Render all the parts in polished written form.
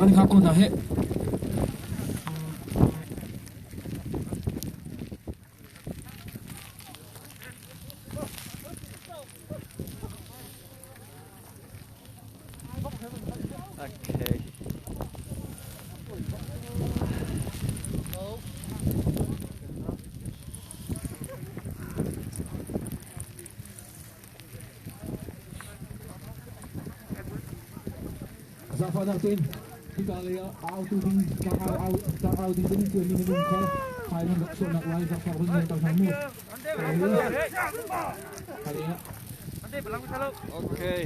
Kan khak ko hna heh. Okay. Zaangfahnak tein hika lei ah autu ding tlangau tlangau ding kan tuanmi minung kha hmai nan rak chuahnak lai zaangfah vun ngai hna mu. Okay.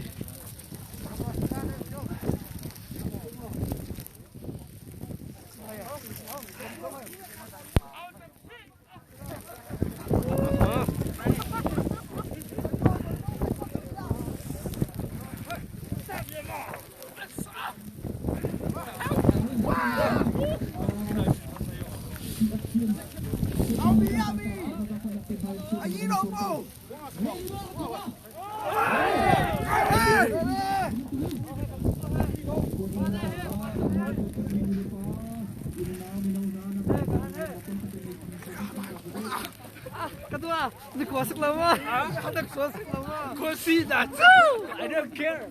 Kedua, ni kuasa lama. Ada kuasa lama. Kuasi dah tu. I don't care.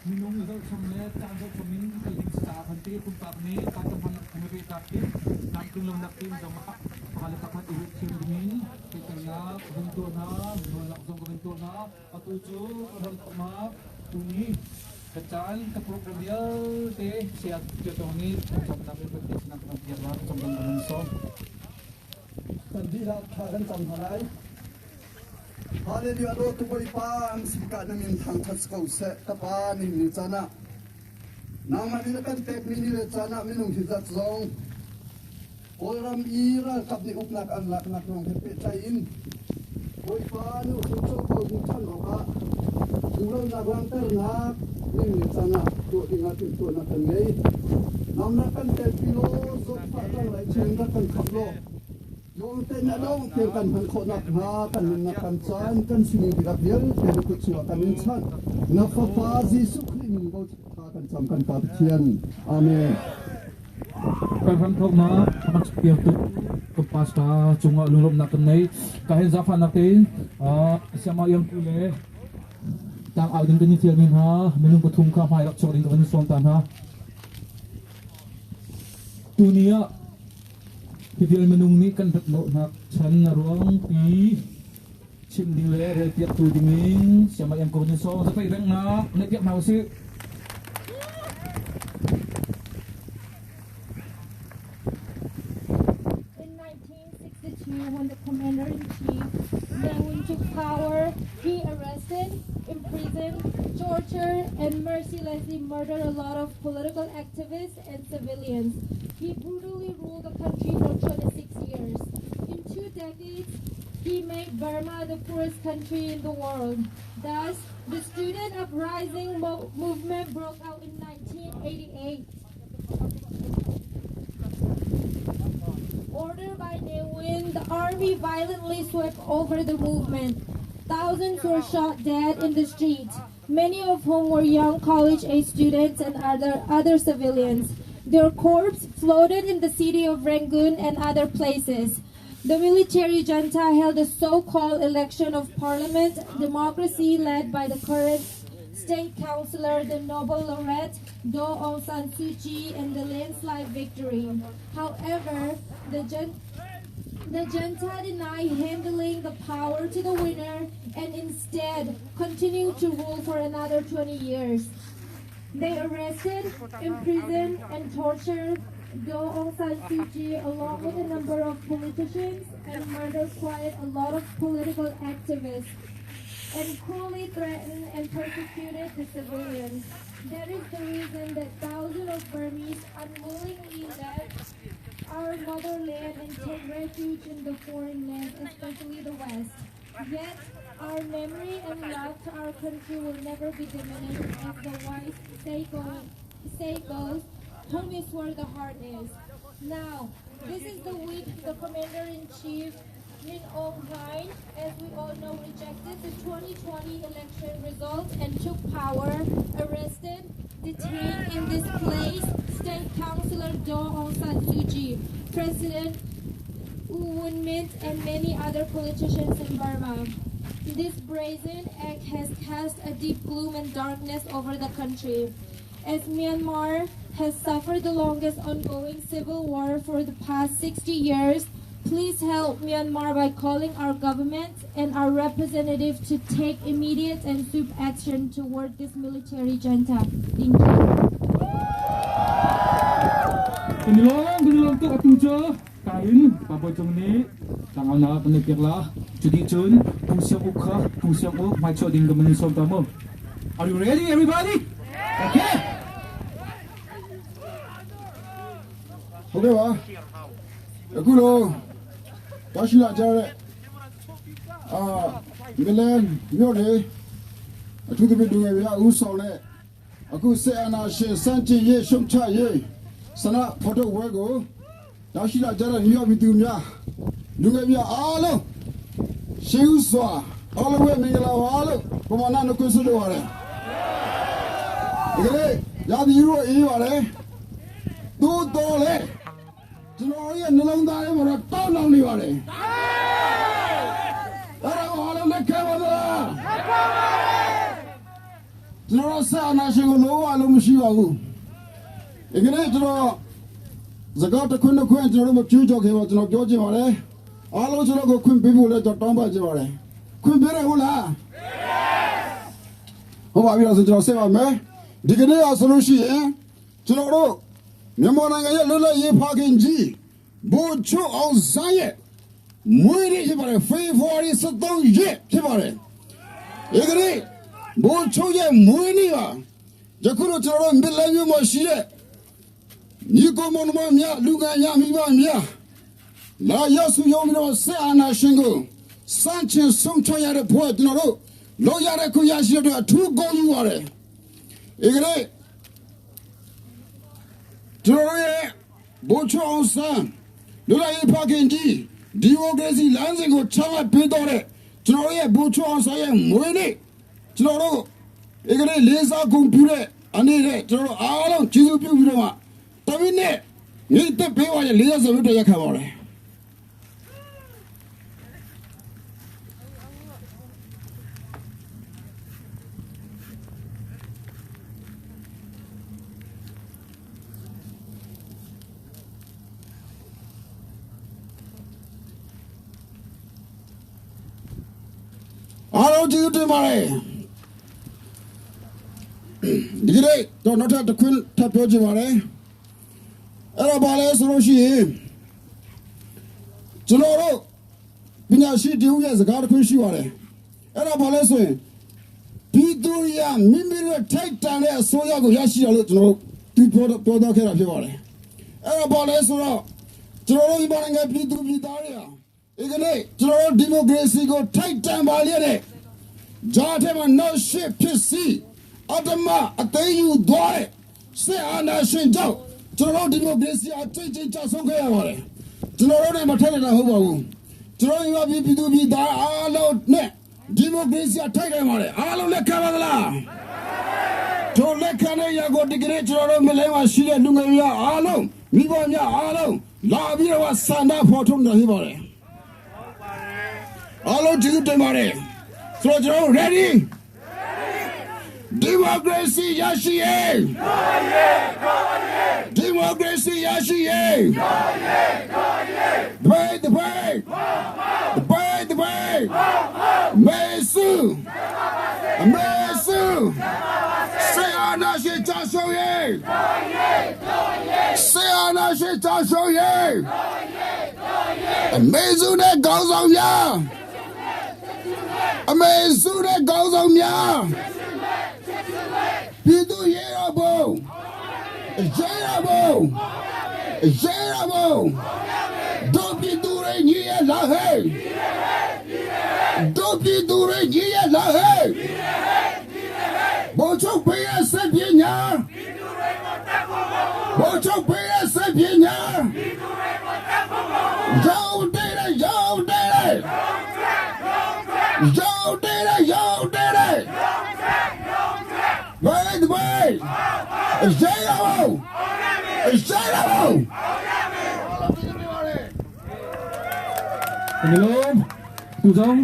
Minung zohchom le caan zohchom in kal ding si caah khan ti pumpak nih caan kan hman kan i pehtak i tlamtling lonak team zongah pakhat le pakhat i ruahthiam dingin fehternak ka van tuah hna, nawlnak zong ka van tuah hna. Atu cu ka ram thawknak tuni ka caan ka program vialte siat Piatong nih thlacamnak in kan sinak kan piak la cam kan kan sawm. Kan dihlak thla kan cam hna lai. Hallelujah dawtu Bawipa an sika na min thangthat ko seh ka pa ning ni caan ah nangmah nih na kan pekmi ni le caan ah minung hi zat zong Kawlram i ralkap nih uknak an laknak lawng he pehtlai in Bawipa nu hringso ko hmuh ṭhan awkah duhlonak langhternak ning le caan ah tuah dingah timhtuahnak kan ngei. Nangmah kan telpi law zawtfah tlangrai rak kan khamh law Lawngte na lawng te kan hman khawh nakhnga kan nunnak kan caan kan sining dihlak vialte na kut chungah kan in chanh. Na Fapa Jesuh Khrih min bochan kan cam kan Pa Pathian. Amen. Kan ram thawknak rak piak tuk kan pastor cungah lunglawmhnak kan nei. Ka hin zaangfahnak tein siama yang ku le tang au ding kan i fialmi hna minung pathum kha hmai rak chuak ding ka van sawm ta hna. Tuni ah Hi vial minung nih kan rat chan a ruang pi chim ding le relpiaktu dingin siamai an ko ni sawng zapai rengnak neih piak hna usih. In 1962, when the commander-in-chief Ne Win took power, he arrested, imprisoned, tortured, and mercilessly murdered a lot of political activists and civilians. He brutally ruled the country for 26 years. In 2 decades, he made Burma the poorest country in the world. Thus, the student uprising movement broke out in 1988. Ordered by Ne Win, the army violently swept over the movement. Thousands were shot dead in the street, many of whom were young college-age students and other civilians. Their corpses floated in the city of Rangoon and other places. The military junta held a so-called election of parliament democracy led by the current state councillor, the Nobel laureate Daw Aung San Suu Kyi, in the landslide victory. However, the junta denied handing the power to the winner and instead continued to rule for another 20 years. They arrested, imprisoned, and tortured Daw Aung San Suu Kyi along with a number of politicians and murdered quite a lot of political activists and cruelly threatened and persecuted the civilians. That is the reason that thousands of Burmese unwillingly left our motherland and took refuge in the foreign lands, especially the West. Yet, our memory and love to our country will never be diminished, as the wise say, go, say goes, home is where the heart is. Now, this is the week the Commander-in-Chief, Min Aung Hlaing, as we all know, rejected the 2020 election results and took power, arrested, detained in this place, State Councilor Daw Aung San Suu Kyi, President U Win Myint, and many other politicians in Burma. This brazen act has cast a deep gloom and darkness over the country. As Myanmar has suffered the longest ongoing civil war for the past 60 years, please help Myanmar by calling our government and our representative to take immediate and swift action toward this military junta. Thank you. Kan i lawm, kan i lawm tuk atu cu kain Pa Bawi Cung nih tlangaunak kan nei piak la. Cuti cun Pu Siang Uk kha Pu Siang Uk hmaichuah ding kan in sawm ta mu. Are you ready everybody? Okay. ဟုတ်ကဲ့ပါအခုတော့ရရှိလာကြတဲ့အာမလန်မြို့တွေအထူးသဖြင့်လူငယ်များဥဆောင်တဲ့အခုစေအာနာရှင်စန့်ကျင်ရေးရှုံချရေးဆန္ဒဖော်ထုတ်ပွဲကိုရရှိလာကြတဲ့မြို့ပြည်သူများလူငယ်များအားလုံးရှင်းဥစွာအားလုံးပဲမင်္ဂလာပါလို့ပမာဏနှုတ်ခွန်းဆက်လို့ပါတယ်ဒီကနေ့ရာသီဥတုအေးပါတယ်သို့တော်လေကျွန်တော်ရဲ့နှလုံးသားထဲမှာတော့တောင်းလောင်နေပါတယ်အဲ့ဒါကိုအားလုံးလက်ခံပါသလားလက်ခံပါတယ်ကျွန်တော်ဆာနာရှင်ကိုလုံးဝလုံးမရှိပါဘူးဒီကနေ့ကျွန်တော်စကားတစ်ခွန်းတစ်ခွန်းကျွန်တော်တို့မကျူးကျော်ခင်ပါကျွန်တော်ပြောချင်ပါတယ်အားလုံးကျွန်တော်ကိုခွင့်ပေးဖို့လည်းကျွန်တော်တောင်းပန်ချင်ပါတယ်ခွင့်ပေးရဟုတ်လားဟုတ်ပါပြီတော့ဆိုကျွန်တော်ဆက်ပါမယ်ဒီကနေ့အဆိုလို့ရှိရင်ကျွန်တော်တို့မြန်မာနိုင်ငံရဲ့လွတ်လပ်ရေးဖခင်ကြီးဗိုလ်ချုပ်အောင်ဆန်းရဲ့မွေးနေ့ဖြစ်ပါတယ်ဖေဖော်ဝါရီ23ရက်ဖြစ်ပါတယ်ဒီကနေ့ဗိုလ်ချုပ်ရဲ့မွေးနေ့ပါယခုတော့ကျွန်တော်တို့မြစ်လမ်းမြို့မှာရှိတဲ့ညီကိုမောင်နှမများလူငယ်များမိဘများလာရောက်စုရုံးပြီးတော့ဆက်အာဏာရှင်ကိုစန့်ချင်ဆုံးချရတဲ့ဘွဲကျွန်တော်တို့လောရတဲ့ခုရရှိတဲ့အတွက်အထူးဂုဏ်ယူပါတယ်ဒီကနေ့ကျွန်တော်တို့ရဲ့ဗိုလ်ချုပ်အောင်ဆန်းလူလာရေးဖခင်ကြီးဒီမိုကရေစီလမ်းစဉ်ကိုချမှတ်ပေးတော့တဲ့ကျွန်တော်တို့ရဲ့ဗိုလ်ချုပ်အောင်ဆန်းရဲ့မွေးနေ့ကျွန်တော်တို့ဒီကနေ့လေးစားဂုဏ်ပြုတဲ့အနေနဲ့ကျွန်တော်တို့အားလုံးကျေးဇူးပြုပြီးတော့မှတမိနစ်ညီတက်ပေးပါရဲ့လေးစားစရုပ်တရက်ခံပါတယ်အားလုံးကျေးဇူးတင်ပါတယ်ဒီကနေ့တော့နောက်ထပ်တစ်ခွန်းထပ်ပြောချင်ပါတယ်အဲ့တော့ဘာလဲဆိုလို့ရှိရင်ကျွန်တော်တို့ပညာရှိတဦးရဲ့စကားတစ်ခွန်းရှိပါတယ်အဲ့ဒါဘာလဲဆိုရင်ပြည်သူရမိမိတို့ထိုက်တန်တဲ့အစိုးရကိုရရှိရလို့ကျွန်တော်တို့သူပြောပြောတော့ခဲ့တာဖြစ်ပါတယ်အဲ့ဒါဘာလဲဆိုတော့ကျွန်တော်တို့ဒီနိုင်ငံပြည်သူပြည်သားတွေဟာဒီကနေ့ကျွန်တော်တို့ဒီမိုကရေစီကိုထိုက်တန်ပါလျက်တဲ့ဂျားထဲမှာနောက်ရှစ်ဖြစ်စီအတ္တမအသိယူသွားတဲ့စစ်အာဏာရှင်ကြောင့်ကျွန်တော်တို့ဒီမိုကရေစီအချိန်ချင်းချဆုံးခဲ့ရပါတယ်ကျွန်တော်တို့နဲ့မထိုက်တာဟုတ်ပါဘူးကျွန်တော်တို့ပြည်ပြည်သူပြည်သားအားလုံးနဲ့ဒီမိုကရေစီအထိုက်တယ်ပါတယ်အားလုံးလက်ခံပါသလားတို့လက်ခံတဲ့ရာကိုဒီကနေ့ကျွန်တော်တို့မလဲမှာရှိတဲ့လူငယ်များအားလုံးမိဘများအားလုံးလာပြီးတော့ဆန္ဒဖော်ထုတ်နေဖြစ်ပါတယ်အားလုံးကျေးဇူးတင်ပါတယ်ဆိုတော့ကျွန်တော်တို့ ready ဒီမိုကရေစီရရှိရေးဒီမိုကရေစီရရှိရေးတပိတ်တပိတ်တပိတ်တပိတ်မေစုအမေစုစေအာနာရှင်ချရှုံးရေး ဆေအာနာရှင်ချရှုံးရေးအမေစုနဲ့ခေါင်းဆောင်များအမေစုနဲ့ခေါင်းဆောင်များပြည်သူရေတော်ဘုံရေတော်ဘုံရေတော်ဘုံတို့ပြည်သူတွေညီရလာဟဲ့တို့ပြည်သူတွေညီရလာဟဲ့ဘိုးချုပ်ပေးရစက်ပညာဘိုးချုပ်ပေးရစက်ပညာရောက်တဲ့ရောက်တဲ့ရောက်တဲ့ရောက်တဲ့ဘယ်ဘယ်ရေတော်ရေတော် Kanilom, tuzong,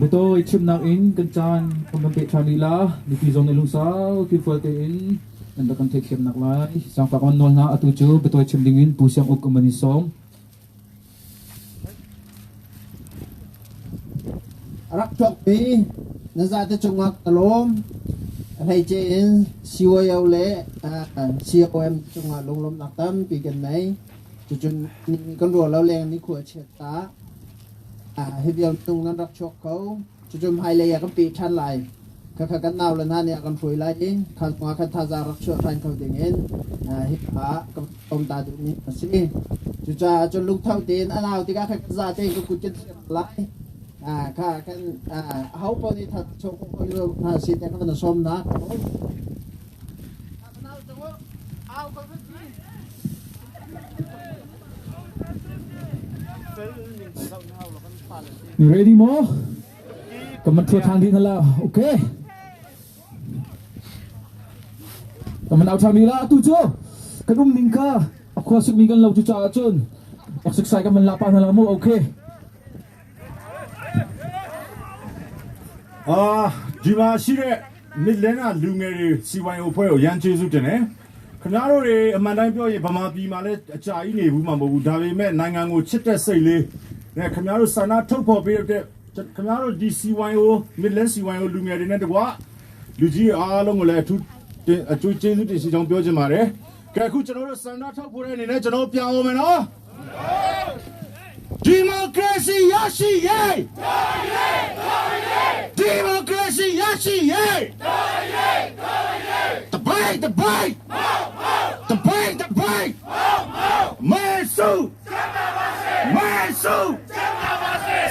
beto ichim nak in kan chan pamampe chanila ni pizong ni lungsau ki fualte in nan kan thek thiam nak lai sang pa kon nol na atu chu beto ichim dingin pu siang uk kamani som Rak chok pi na za te chungak talom hei che in CYO le COM chungah lunglawm nak tampi kan nei cucun kan ruah lo leng ni khua chiat ta hi vial tung nan rak chuak ko cucun hmailei ah kan peh ṭhan lai khakha kan nau le hna nih a kan hruai lai i kha zongah khan thazaang rak chuah ṭhan kho ding in hi ah kan tom ta duhmi a si. Cucaah cun lungtho tein a nau tikah khan za tein ka kut kan thlir lai. Kha kan aho paoh nih that chuak ko hna si te kan sawm na. You ready mo? Kan man thua thang dih na la. Okay. Kan man au thang dih la tu cu kan um ning kha a khua sik mi kan lo cu caah cun exercise kan man la pa hna la mu. Okay. အာဒီမှာရှိတဲ့မစ်လန်ကလူငယ်တွေ CYO ဖွဲ့ကိုရန်ကျေးဇူးတင်တယ်ခင်ဗျားတို့တွေအမှန်တိုင်းပြောရင်ဗမာပြည်မှာလည်းအကြာကြီးနေဘူးမှမဟုတ်ဘူးဒါပေမဲ့နိုင်ငံကိုချစ်တဲ့စိတ်လေးနဲ့ခင်ဗျားတို့ဆန္ဒထုတ်ဖော်ပေးတဲ့ခင်ဗျားတို့ဒီ CYO Midland CYO လူငယ်တွေနဲ့တကွလူကြီးအားလုံးကိုလည်းအထူးအကျိုးကျေးဇူးတင်ရှိကြောင်းပြောချင်ပါတယ်ကဲအခုကျွန်တော်တို့ဆန္ဒထုတ်ဖော်တဲ့အနေနဲ့ကျွန်တော်ပြန်အောင်မယ်နော်ဒီမိုကရေစီရရှိရေးဒီမိုကရေစီရရှိရေးတပိတ်တပိတ်တပိတ်တပိတ်မေစုမေစု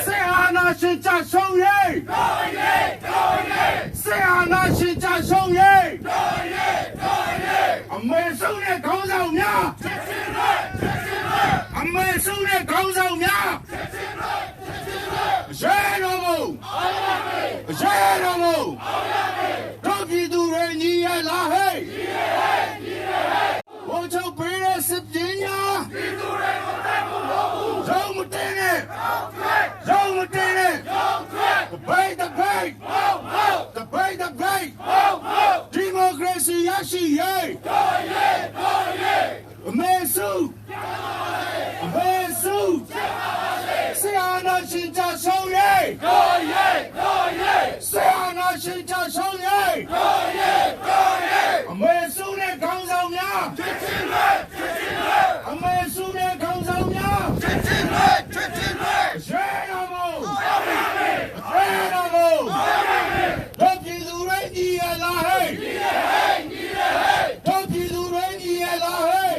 ဆေအာနာရှင်ချရှုံးရေးဆေအာနာရှင်ချရှုံးရေးအမေစုနဲ့ခေါင်းဆောင်များအမေစုနဲ့ခေါင်းဆောင်များရဲတော်မူရဲတော်မူတို့ပြည်သူတွေညီရလားဟဲ့ဘိုးချုပ်ပေးတဲ့စစ်ပညာပြည်သူတွေကိုတိုက်ဖို့မဟုတ်ဘူးရုံမတင်နဲ့ရုံမတင်နဲ့တပိတ်တပိတ်တပိတ်တပိတ်ဒီမိုကရေစီရရှိရေးအမေစုအမေစုဆီအာနာရှင်ချရှုံးရေးဆီအာနာရှင်ချရှုံးရေးအမေစုနဲ့ခေါင်းဆောင်များအမေစုနဲ့ခေါင်းဆောင်များရဲတော်မူရဲတော်မူတို့ပြည်သူတွေညီရလားဟဲ့တို့ပြည်သူတွေညီရလားဟဲ့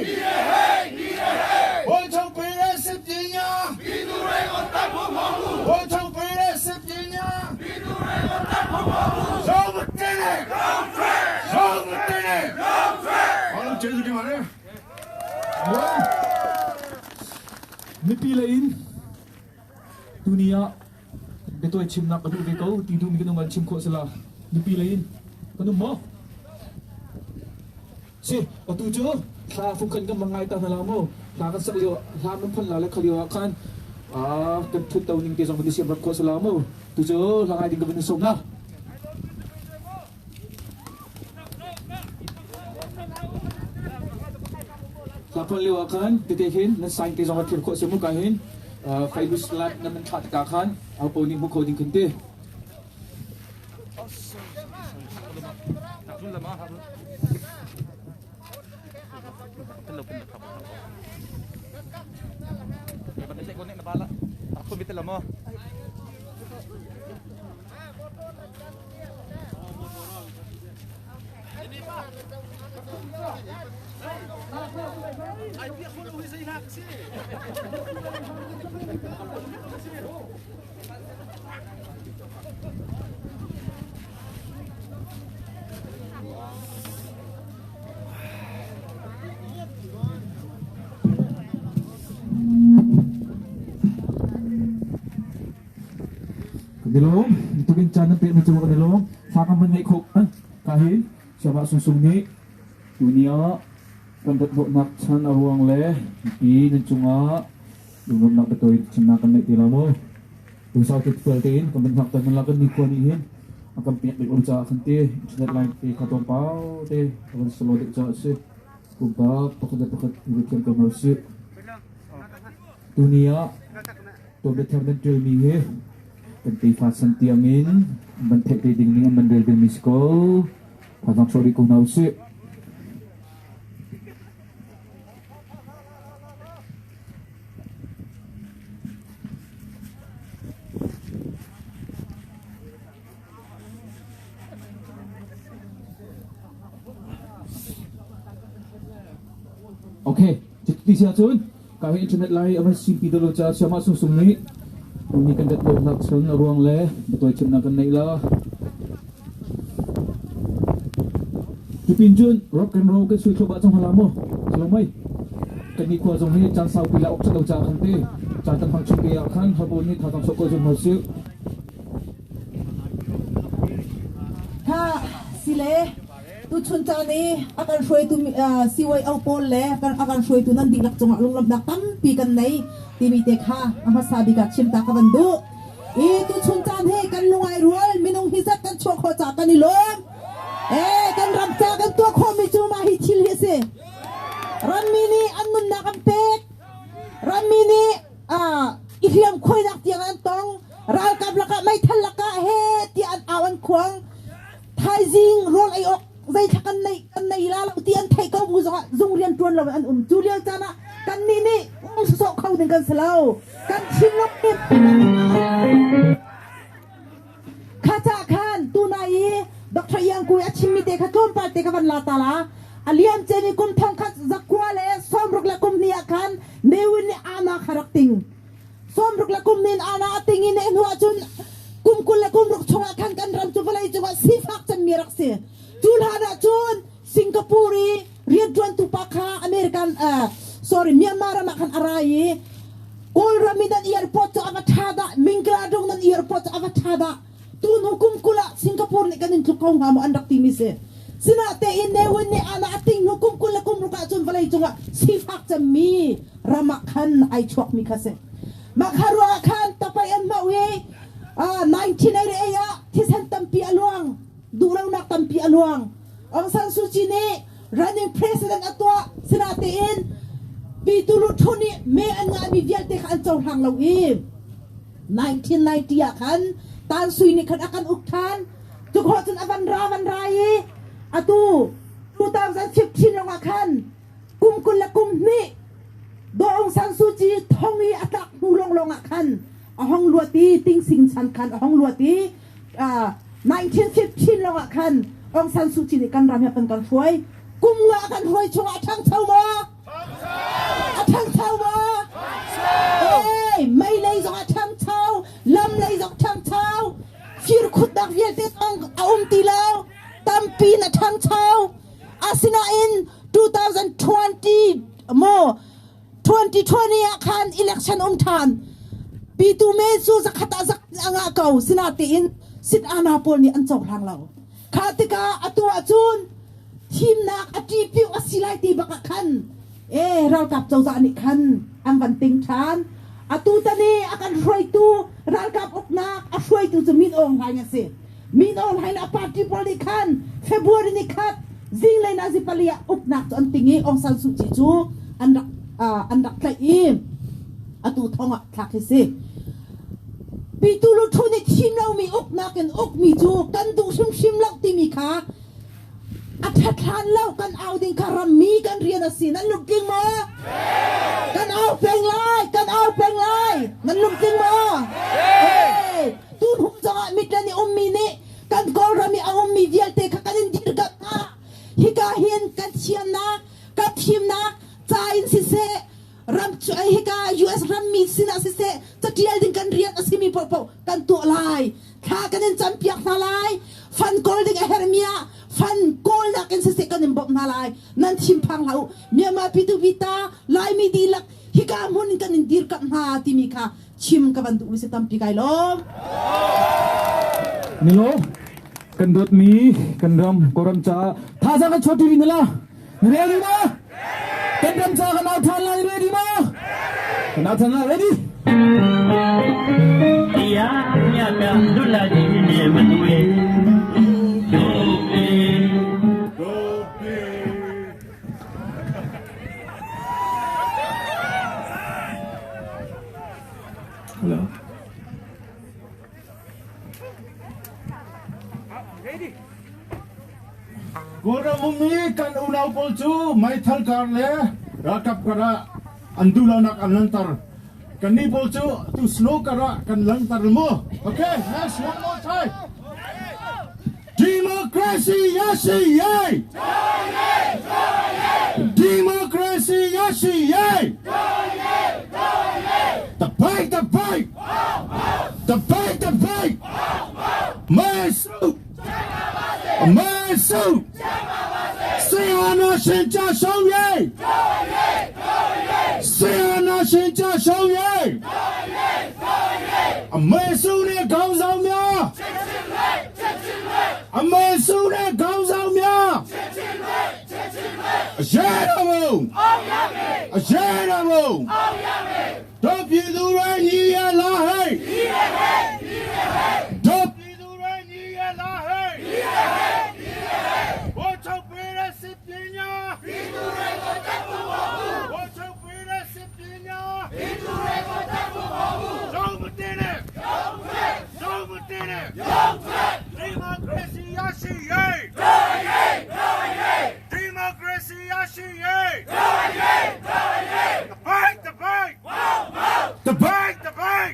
ဘိုးချုပ်ပေးတဲ့စစ်ပညာပြည်သူတွေကိုတတ်ဖို့မဟုတ်ဘူးဘိုးချုပ်ပေးတဲ့စစ်ပညာပြည်သူတွေကိုတတ်ဖို့မဟုတ်ဘူးရုံးမတင်နဲ့ရုံးမတင်နဲ့အားလုံးကျေးဇူးတင်ပါတယ် Mipi le in tuni ah biatuai chimnak ka duh ve ko ti duhmi kan um ah chim khawh sila mipi le in kan um maw si atu cu thla fungkhan kan mang ngai ta hna la mu hla kan sak lio hla mun phon la le kha lio ah khan kan thut to ning te zong kan i siam rak khawh sila mu tu cu hla ngai ding ka van in sawm hna. Hla phon lio ah khan tete hin nan sign te zong a thil khawh si mu ka hin Facebook live nan nan thlah tikah khan aho nih hmu kho ding khin ti. Kan i lawm. Tukin caan nan pekmi cung kan i lawm. Fa kan van ngeih khawh. Ka hi Siamah Sungsung nih tuni ah kan rat chan a ruang le mipi nan cungah lunglawmhnak biatawi chimnak kan neih ti lo mu. Lungsau te fel tein kan van hngak tan nan kan nikhua nih hin a kan pek bik lo caah khan ti internet line te kha tlawmpal te a van solo deuh caah a si. Pumpak pakhat le pakhat i ruat thiam ko hna usih. Tuni ah tuanbia thar nan ṭialmi hi kan tefa san tiangin an van theih te ding ning an van rel dingmi si ko. Thazaang chuah rih ko hna usih. Okay, ti si ahcun ka hi internet lai a van simpi deuh lo caah siamah sungsung nih ni kan dat nak chun a ruang le biatawi chimnak kan neih la. Tupin cun rock and roll kan sui thluahmah cang hala mu. Salo mei. Kan ni khua zong hi caan saupi la ok lo caah khan te caan kan hmang chung te ah khan harbon nih thazaang sok ko zum hna sih. Kha sile tuchun caan i a kan hruaitu CYO pawl le a kan hruaitu nan dihlak cungah lunglawmhnak tampi kan nei timi te kha a hmasa bik ah chim ta ka van duh. I tuchun caan hi kan lungai rual minung hi zat kan chuah khawh ca kan i lawm. Eh kan ram ca kan tuah khawhmi cu mah hi thil hi a si. Rammi nih an nunnak an pek. Rammi nih i hliam khuainak tiang an tong. Ralkap lakah meithal lakah he tiah an au an khuang. Thaizing rawl ei awk zeithla kan nei kan nei la lo ti an theih ko bu zongah zung rian ṭuan lo an um. Cu lio caan ah kannih nih um sawsawh kho ding kan si lo. Kan thinlung nih kha ca khan tunai i Dr. Iang Kui a chimmi te kha tlawmpal te kha van la ta la. A liam cemi kum thong khat zakua le sawmruk le kum hnih ah khan Ne Win nih ana kha rak ting. Sawmruk le kum nin ana a ting i ne hnu ahcun kum 20 le kum ruk chungah khan kan ram cu vawlei cungah sifak cemmi rak si. Cu hlan ah cun Singapore i rianṭuantu pa kha American sorry Myanmar ram ah khan a ra i Kawlram i nan airport cu a va ṭha dah Mingladung nan airport cu a va ṭha dah tu hnu kum 20 ah Singapore nih kan in tluk ko hnga maw an rak timi si. Sinatein Ne Win nih ana a ting hnu kum 20 le kum ruk ahcun vawlei cungah sifak cemmi ram ah khan ai chuakmi kha si. Mah kha ruangah khan tapai an hmauh i 1988 ah thisen tampi a luang, duhlonak tampi a luang. Aung San Suu Kyi nih running president a tuah sinatein Pi Tu Lu Htun nih me an ngahmi vialte kha an cohlang lo i 1990 ah khan Tan Sui nih khan a kan uk ṭhan. Cukhawh cun a van ra van ra i atu 2015 lawngah khan kum 20 le kum hnih Daw Aung San Suu Kyi thong i a tlak hnu lawnglawng ah khan a hong luat i Tingsing chan khan a hong luat i 1915 lawngah khan Aung San Suu Kyi nih kan ram hi a kan kan hruai. Kum nga a kan hruai chungah a ṭhangcho maw? A ṭhangcho maw? Ee, mei lei zong a ṭhangcho, lam lei zong ṭhangcho, firkhutnak vialte zong a um ti lo, tampi in a ṭhangcho. Asinain 2020 maw 2020 ah khan election um ṭhan. Pitu me cu zakhat ah zak a ngah ko. Sinatein sit ana pawl nih an cohlang lo. Kha tikah atu ahcun thimnak a ṭihpiu a si lai ti bak ah khan ee ralkap cozah nih khan an van ting ṭhan. Atu tan i a kan hruaitu ralkap uknak a hruaitu cu Min Aung Hlaing a si. Min Aung Hlaing le a party pawl nih khan February ni khat zinglei nazi pali ah uknak cu an ting i Aung San Suu Kyi cu an rak an rak tlaih i atu thong ah thlak hi si. Pitu Luthu nih thim lomi uknak in ukmi cu kan duh hrimhrim lo timi kha. A ṭhat hlan lo kan au ding kha rammi kan rian a si. Nan lungtling maw? Kan au peng lai, kan au peng lai. Nan lungtling maw? Tun hum zongah Midland i ummi nih kan Kawlram i a ummi vialte kha kan in dirkamh hna. Hika hin kan thiamnak, kan thimnak ca in siseh, ram hika US rammi sinah siseh, catial ding kan rian a simi paohpaoh kan tuah lai. Thla kan in campiak hna lai. Fan kawl ding a herhmi ah fan kawlnak in siseh kan in bawmh hna lai. Nan thinphang hlah u. Myanmar pitu pita Laimi dihlak hika hmun in kan in dirkamh hna timi kha chim ka van duhmi si tampi kai lawm. Nilo kan dawtmi kan ram Kawlram caah thazaang kan chuah ṭi rih na la. Na ready ma? Kan ram caah kan au ṭhan lai ready ma? Kan au ṭhan lai ready? Hello. Kawlram ummi kan unau pawl cu meithal kar le ralkap kar ah an duhlonak an langhter. Kannih pawl cu tu snow kar ah kan langhter mu. Okay, next one more time. Democracy yasi yay! Democracy yasi yay! The fight, the fight! The fight, the fight! Mesu! Mesu! စေအာနာရှင်ကြရှုံးရေးစေအာနာရှင်ကြရှုံးရေးအမေစုနဲ့ခေါင်းဆောင်များအမေစုနဲ့ခေါင်းဆောင်များအရေးတော်ဘုံအရေးတော်ဘုံတို့ပြည်သူတွေညီရလားဟဲ့တို့ပြည်သူတွေညီရလားဟဲ့ဘိုးချုပ်ပေးတဲ့စစ်ပညာပြည်သူတွေကိုတတ်ဖို့မဟုတ်ဘူးဘိုးချုပ်ပေးတဲ့စစ်ပညာပြည်သူတွေကိုတတ်ဖို့မဟုတ်ဘူးရုံးမတင်နဲ့ရုံးမတင်နဲ့ရုံးထွက်ဒီမိုကရေစီရရှိရေးဒီမိုကရေစီရရှိရေး The fight, the fight! The fight, the fight!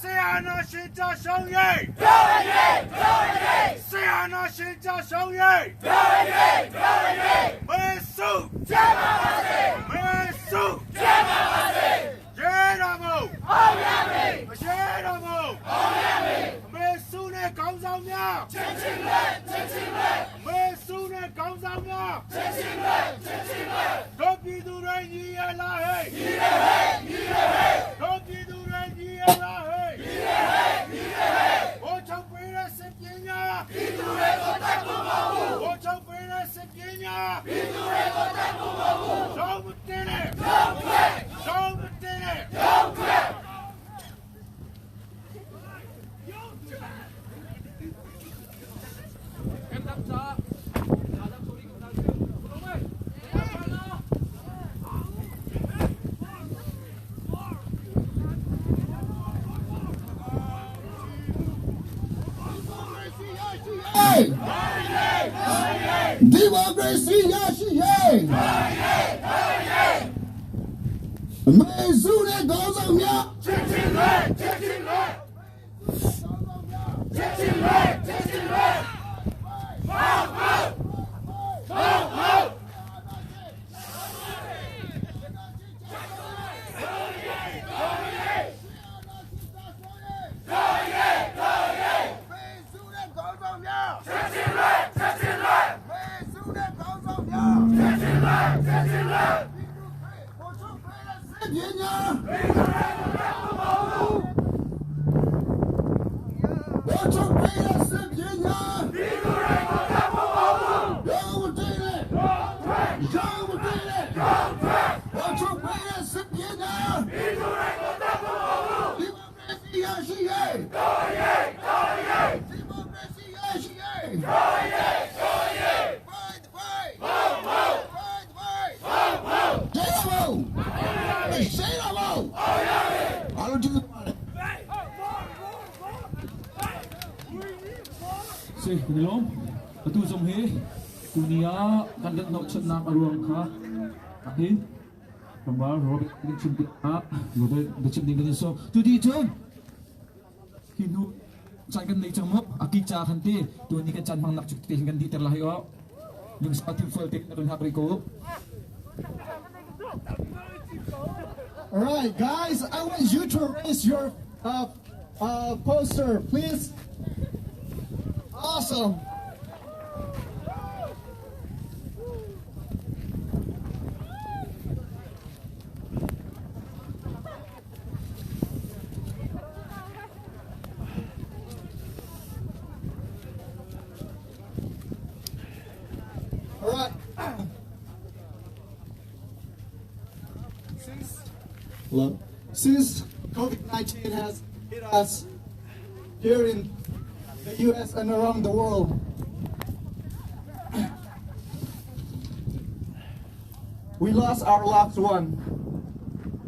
ဆရာနာရှင်ကြရှုံးရေးဆရာနာရှင်ကြရှုံးရေးမေစုမေစုရဲတော်မူရဲတော်မူမေစုနဲ့ခေါင်းဆောင်များမေစုနဲ့ခေါင်းဆောင်များတို့ပြည်သူတွေညီရလားဟဲ့တို့ပြည်သူတွေညီရလားဟဲ့ဘိုးချုပ်ပေးတဲ့စစ်ပညာပြည်သူတွေကိုတတ်ဖို့မဟုတ်ဘူးဘိုးချုပ်ပေးတဲ့စစ်ပညာပြည်သူတွေကိုတတ်ဖို့မဟုတ်ဘူးရုံးမတင်နဲ့ရုံးထွက်ရုံးမတင်နဲ့ရုံးထွက် Kan ram caah thazaang chuah rih ko hna usih. Kan au ṭhan lai. ဒီမိုကရေစီရရှိရေးအမေစုနဲ့ခေါင်းဆောင်များ ပညာဘိုးချုပ်ပေးတဲ့စစ်ပညာပြည်သူတွေကိုတတ်ဖို့မဟုတ်ဘူးရုံးမတည်နဲ့ရုံးမတည်နဲ့ဘိုးချုပ်ပေးတဲ့စစ်ပညာပြည်သူတွေကိုတတ်ဖို့မဟုတ်ဘူးဒီမိုကရေစီရရှိရေးဒီမိုကရေစီရရှိရေး Fight, fight! Fight, fight! ကျေးဇူးရှေးတော်ဘုံအားလုံးကျေးဇူးတင်ပါတယ် Si, kan i lawm. Atu zong hi Tuni ah kan rat hnawhchannak a ruang kha ahin tlangval Robert kan chim tikah Robert biachim ding kan so tu ti cun hi hnu caan kan nei cang mu a ki ca khan ti tuni kan caan hmang nak te hin kan di ter lai o lungsa tim fual te kan hak ri ko. All right, guys, I want you to raise your poster, please. Awesome. All right. Since, hello. Since COVID-19 has hit us here in the U.S. and around the world, we lost our loved one.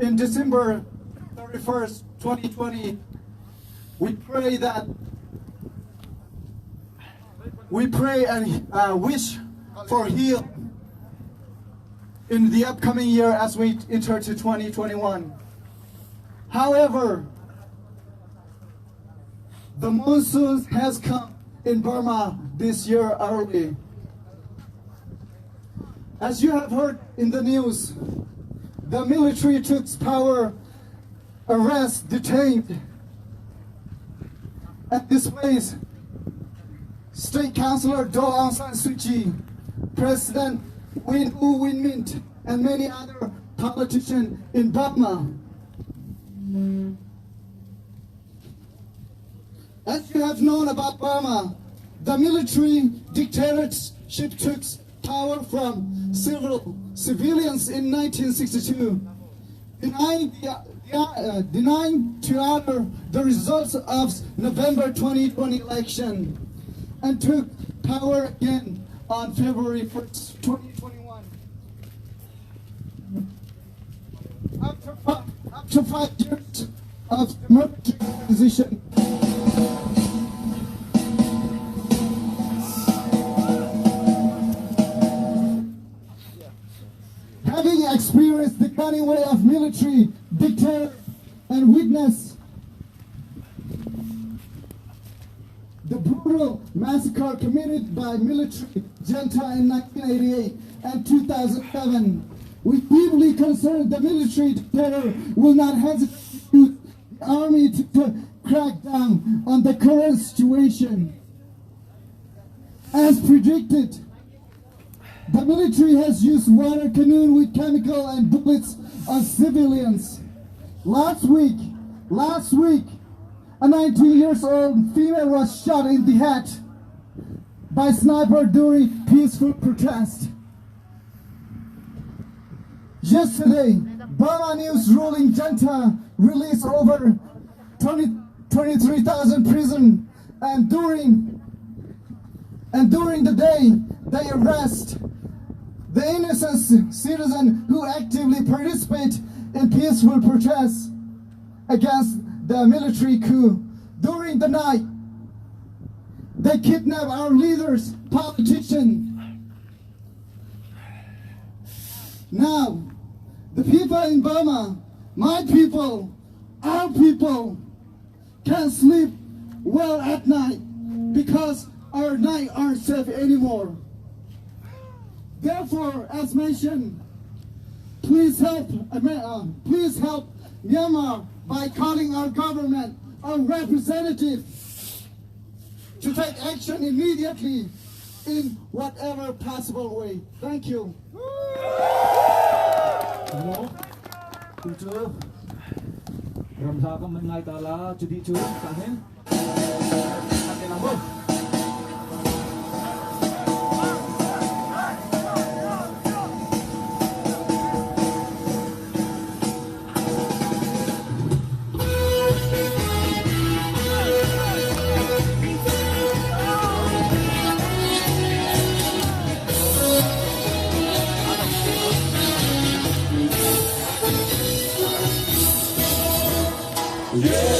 In December 31st, 2020, we pray that we pray and wish for heal in the upcoming year as we enter to 2021. However, the monsoon has come in Burma this year early. As you have heard in the news, the military took power, arrest, detained, and displaced State Councilor Daw Aung San Suu Kyi, President Win U Win Myint, and many other politicians in Burma. As you have known about Burma, the military dictatorship took power from civil civilians in 1962, denying, the, denying to honor the results of November 2020 election, and took power again on February 1st, 2021. After 5 years of military transition, having experienced the cunning way of military dictator and witnessed the brutal massacre committed by military junta in 1988 and 2007, we deeply concerned the military dictator will not hesitate to use the army to crack down on the current situation. As predicted, the military has used water cannon with chemical and bullets on civilians. Last week, a 19 years old female was shot in the head by sniper during peaceful protest. Yesterday, Burma News ruling junta released over 23,000 prison, and during the day, they arrest the innocent citizen who actively participate in peaceful protests against the military coup. During the night, they kidnap our leaders, politicians. Now, the people in Burma, my people, our people, can't sleep well at night because our night aren't safe anymore. Therefore, as mentioned, please help Myanmar by calling our government, our representative, to take action immediately in whatever possible way. Thank you. Yeah.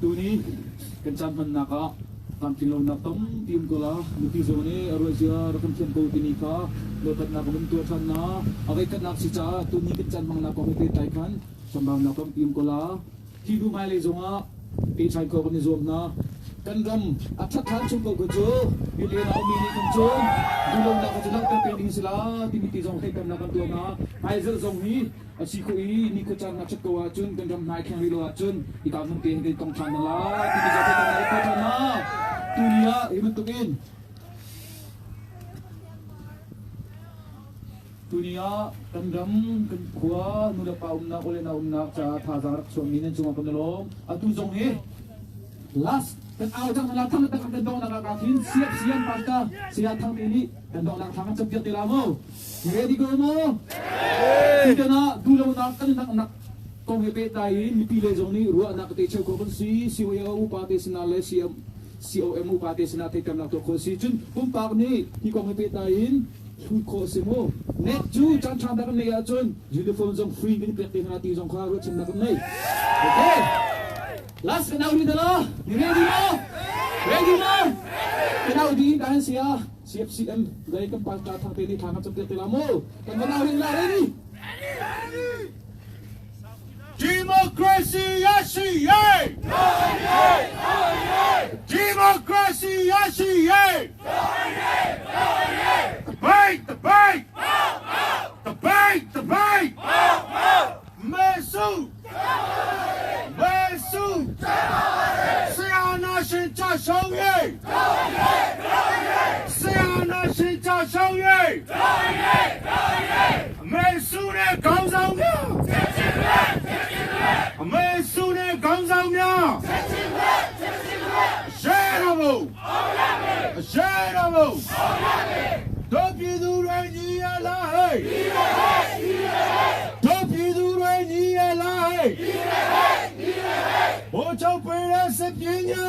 Tuni kan caan hmannak ah tlamtling lonak tampi um ko la. Mipi zong nih a ruahzia rak kan thiam ko timi kha nawlpatnak kan tuah ṭhan na. A voikhatnak si caah tuni kan caan hmangnak kong he pehtlai khan chambaunak tampi um ko la. Hi hnu hmailei zongah pehtlai khawh kan i zuam hna. Kan ram a ṭhat hlan chung ko kha cu mi le naumi nih kan cun duhlonak kha cu langhter peng ding si la timi ti zong theihternak kan tuah hna. Hmaizarh zong hi a si khawh i nikhua caan a ṭhat ko ahcun kan ram hna i thleng rih lo ahcun hika hmun te hin kan i tong ṭhan hna lai timi zong theihternak kan tuah ṭhan hna. Tuni ah hi bantukin Tuni ah kan ram, kan khua, nulepa umnak, ule nau umnak caah thazaang rak chuahmi nan cungah kan i lawm. Atu zong hi last kan au cang hna thang tak kan donghnak ah khin siap sian pasta saya thang te nih kan donghnak thang kan campiak te la mu. Ready go mu? Tutan ah duhlonak kan nak nak kong he pehtlai in mipi le zong nih ruahnak te cheu kho kan si COA upa te sinah le CM COM upa te sinah theihternak tuah khawh si. Cun pumpak nih hi kong he pehtlai in Hrut khawh a si mu. Net cu caan ṭha dah kan neih ahcun uniform zong free kan i pek te hna ti zong kha ruahchannak kan nei. Okay. Last kan au rih la. Ni ready maw? Ready maw? Kan au ding kan si ah CFCM lei kan pastor thang te nih thla kan cam piak te la mu. Kan van au rih la ready? Democracy ရရှိရေး Democracy ရရှိရေး Debate debate Debate debate မေစုမေစုဆရာနာရှင်ကြရှုံးရေးဆရာနာရှင်ကြရှုံးရေးအမေစုနဲ့ခေါင်းဆောင်များအမေစုနဲ့ခေါင်းဆောင်များရဲတော်ဘုံရဲတော်ဘုံတို့ပြည်သူတွေညီရလားဟဲ့တို့ပြည်သူတွေညီရလားဟဲ့ဘိုးချုပ်ပေးတဲ့စစ်ပညာ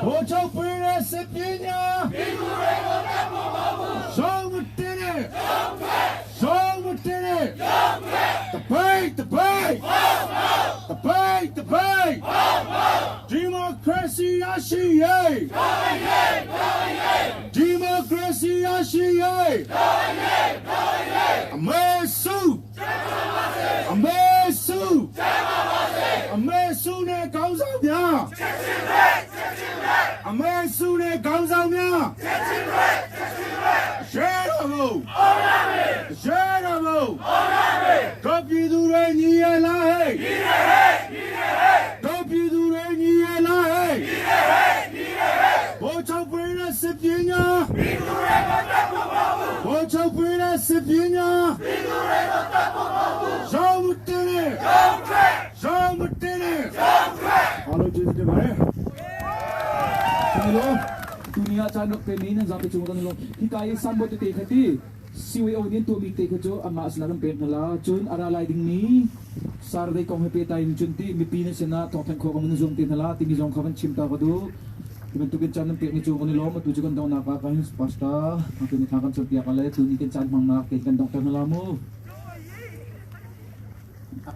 ဘိုးချုပ်ပေးတဲ့စစ်ပညာဆုံးမတင်နဲ့ဆုံးမတင်နဲ့ Debate debate debate debate Democracy ရရှိရေး Democracy ရရှိရေးအမေစုအမေ အမေစုနဲ့ခေါင်းဆောင်များချက်ချင်းပဲချက်ချင်းပဲအမေစုနဲ့ခေါင်းဆောင်များချက်ချင်းပဲချက်ချင်းပဲရဲတော်မူအောင်ရမည်ရဲတော်မူအောင်ရမည်တို့ပြည်သူတွေညီရလားဟဲ့ညီရဟဲ့ညီရဟဲ့တို့ပြည်သူတွေညီရလားဟဲ့ညီရဟဲ့ညီရဟဲ့ဘိုးချုပ်ပွေးတဲ့စစ်ပညာပြည်သူတွေကိုတတ်ဖို့မဟုတ်ဘူးဘိုးချုပ်ပွေးတဲ့စစ်ပညာပြည်သူတွေကိုတတ်ဖို့မဟုတ်ဘူးရောင်းမတင်နဲ့ရောင်းထွက်ရောင်းမတင်နဲ့ရောင်းထွက်အားလုံးကျေးဇူးတင်ပါတယ် ဒီလိုသူနေရာချန်တော့pe ni nan zapi chung kan lo hi kai sambo te te khati CYO din tu mi te kha cho ama asna lam pe nala chun ara lai ding ni sar dei kong he pe tai chun ti mi pi na sena thong than kho kam nu zong te nala ti mi zong kha ban chim ta ka du ti ban tu kin chan lam pe ni chung kan lo ma tu chu kan dong na ka kan pasta ma tu ni tha kan chon pia ka le tu ni kin chan mang na ke kan dong ta nala mu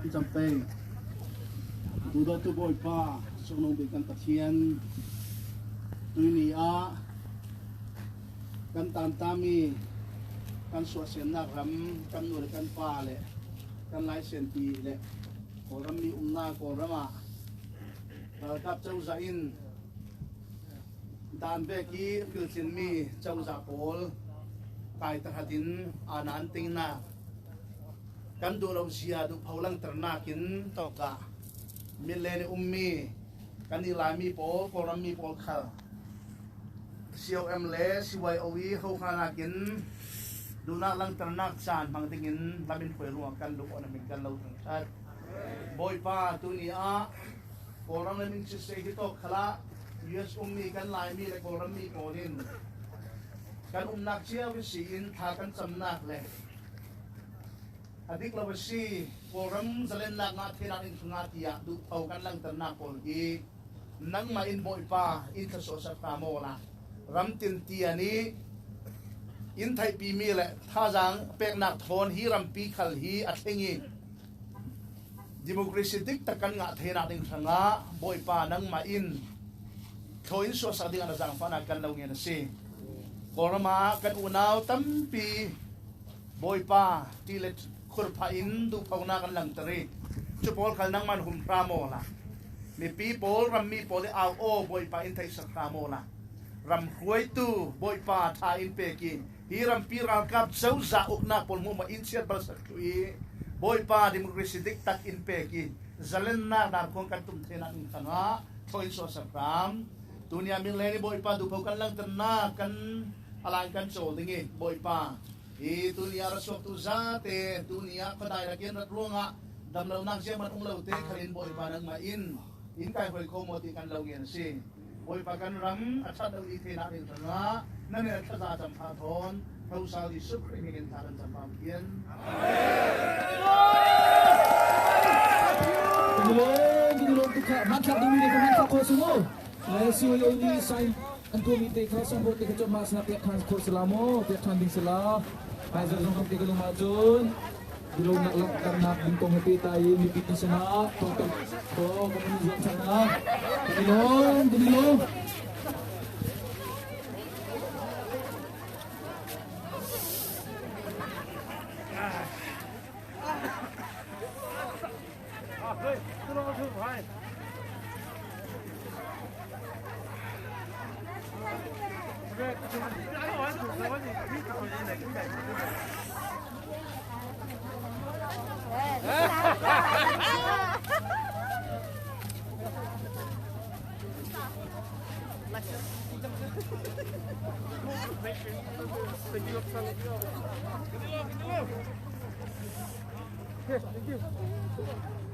အจำเป็นดูดตัวบอยป้าส่งน้องไปกันตะเทียนตุยนี่อากันตามตามีกันสวดเสียนนักรำกันหนวดกันป้าเลยกันลายเสียนปีเลยขอรำมีอุ้มหน้าขอรำอ่ะเรากับเจ้าใจอินดานเบกี้คือเสียนมีเจ้าจ่าโพลกายตะหัดินอานันติงนากันดูเราเสียดูเผาลังตระหนักินตอกะมิเลนอุมมีกันอีลายมีโปกรมีโปขล COM เล CYOE เขาขนากินดูนักลังตระหนักจานบางติงินลามินหวยรัวกันดูอนามินกันเราทั้งชาติบอยป้าตัวนี้อ่ะกรมมินชิเซฮิโตขละ US อุมมีกันลายมีและกรมีโปลินกันอุมนักเชี่ยววิสีอินทากันจำนักเลยอดิกลาวซีโฟรัมจะเล่นนักงาเทนักอินทงาติยะดูเผากันลังตนาโกลกีนังมาอินบอยปาอินทโสสัตามโอละรำตินเตียนี้อินไทยปีมีแหละท่าจางเป็กนักทนฮีรัมปีขัลฮีอัตเงีดิโมกราซีดิกตะกันงาเทนักอินทงาบอยปานังมาอินทอินโสสัดิอันจางฟานากันเลงเงินซีกรมากันอุณาวตั้มปีบอยปาตีเลคุณพาอินดูพาวนากันหลังตรีจุปอลขันนังมันหุมพระโมละมีปีโปลรัมมีโปลเอาโอบอยปาอินไทยสักพระโมละรัมหวยตูบอยปาทาอินเปกินฮีรัมปีรังกับเจ้าจ่าอุกนาปลมุมาอินเชียบริษัทตุยบอยปาดิมกริสิดิกตักอินเปกินจะเล่นหน้าดาร์คงกันตุ่มเทนันขังะทอยโซสักรามตุนยามิเลนี่บอยปาดูพาวกันหลังตนากันอะไรกันโจดิงี้บอยปาอีตุนียรสวตุซาเตตุนียก็ได้ละเกียนรัดร่วงอ่ะดำเรานั่งเสียมันองเราเตครินบอยปานังมาอินอินกายหอยโคมติกันเราเงียนสิบอยปากันรังอัชดาอีเทนาอินทระนั่นเนี่ยทัศจำพาทนพระอุซาลิสุคริมิเงินทารันจำปาเพียน กุลงกุลงตุกะมันขับดูมีเด็กมันขับโคสุโมและซิวโยนี่ไซอันตัวมีเตะเขาสมบูรณ์เตะเขาจมาสนับเปียกทางโคสลามโเปียกทางดิงสลาไปจะส่งคำตีกันลงมาจนดูลงนักลักกันนักดิงกงให้ปีตายมีปีติชนะตรงตรงโตกำลังจชนะกุลงกุลง Thank you.